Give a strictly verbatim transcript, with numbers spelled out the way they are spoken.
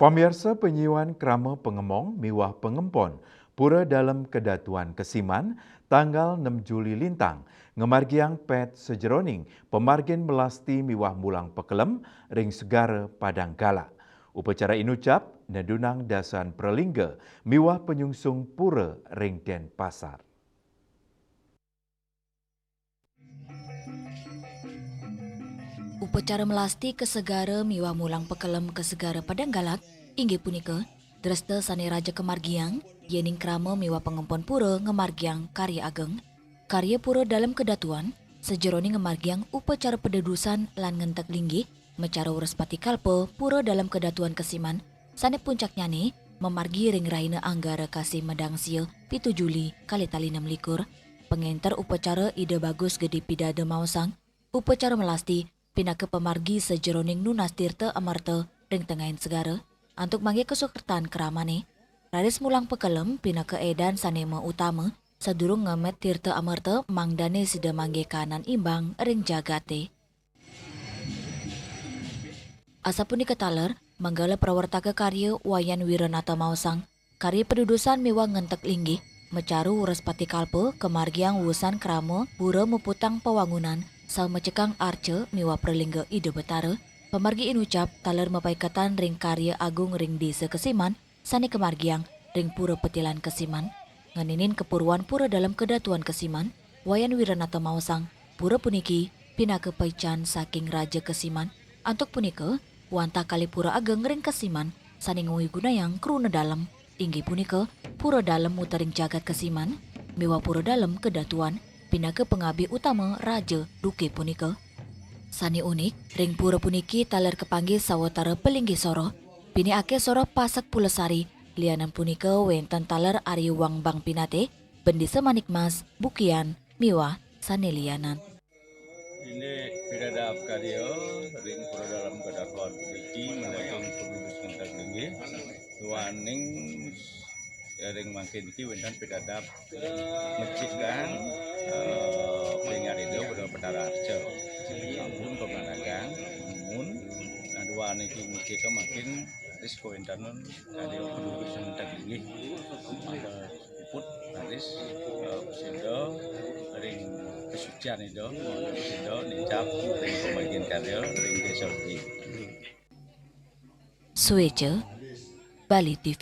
Pamirsa, penyiwan krama pengemong miwah pengempon Pura Dalem Kedatuan Kesiman tanggal enam Juli lintang ngamargiang pét sajeroning pamargin melasti miwah mulang pakelem ring Segara Padang Galak. Upacara inucap nedunang dasan pralingga miwah panyungsung pura ring Denpasar. Upacara melasti ka segara miwah mulang pakelem ka Segara Padang Galak inggih punika dresta sane raja kamargiang, yening krama miwah pangempon pura ngamargiang karya ageng. Karya Pura Dalem Kedatuan sajeroning ngamargiang upacara padedusan lan ngentek linggih macara Wrespati Kalpa Pura Dalem Kedatuan Kesiman, sane puncaknyane mamargi ring rahina Anggara Kasih Medangsia pitu Juli kalih tali enam likur. Pangenter upacara Ida Bagus Gede Pidada maosang, upacara melasti pinaka pamargi sajeroning nunas tirta amerta ring tengahing segara, antuk manggihin kasukertan kramane. Raris mulang pakelem pinaka edan sane mautama sadurung ngamet tirta amerta mangdane sida manggihin kahanan imbang ring jagate. Asapunika taler, manggala prawartaka karya Wayan Wiranata maosang, karya padudusan miwah ngentek linggih macara Wrespati Kalpa kamargiang wusan krama pura muputang pawangunan saha macekang arca miwah pralingga Ida Betara. Pamargi inucap taler mapaiketan ring karya agung ring Desa Kesiman sane kamargiang ring Pura Petilan Kesiman. Ngeninin kapuruan Pura Dalem Kedatuan Kesiman, Wayan Wiranata maosang, pura puniki pinaka paican saking Raja Kesiman. Antuk punika, wantah kalih pura ageng ring Kesiman sane ngawigunayang kruna dalem, inggih punika Pura Dalem Utering Jagat Kesiman miwah Pura Dalem Kedatuan pinaka pangabih utama Raja duke punika. Sane unik, ring pura puniki taler kapanggih sawatara palinggih soroh. Pinih akeh soroh Pasek Pulesari, lianan punika wenten taler Ari Wangbang Pinatih, Bendesa Manik Mas, Bukian, miwah sane lianan. Indik pidadab karya ring Pura Dalem Kedatuan puniki menawi pamidus ngentek linggih, duaning ring mangkin niki wenten pidadab mecikang, eh, pingarido pada petara arca. Ampun pemanagang, mun, nah, duaning niki mecikang mangkin ris kawenten karya pamidus ngentek linggih. Maka puput raris, eh, sida ring kasucian Ida, sida nincap ring pamanggihin karya ring desa ugi. Sueca, Bali T V.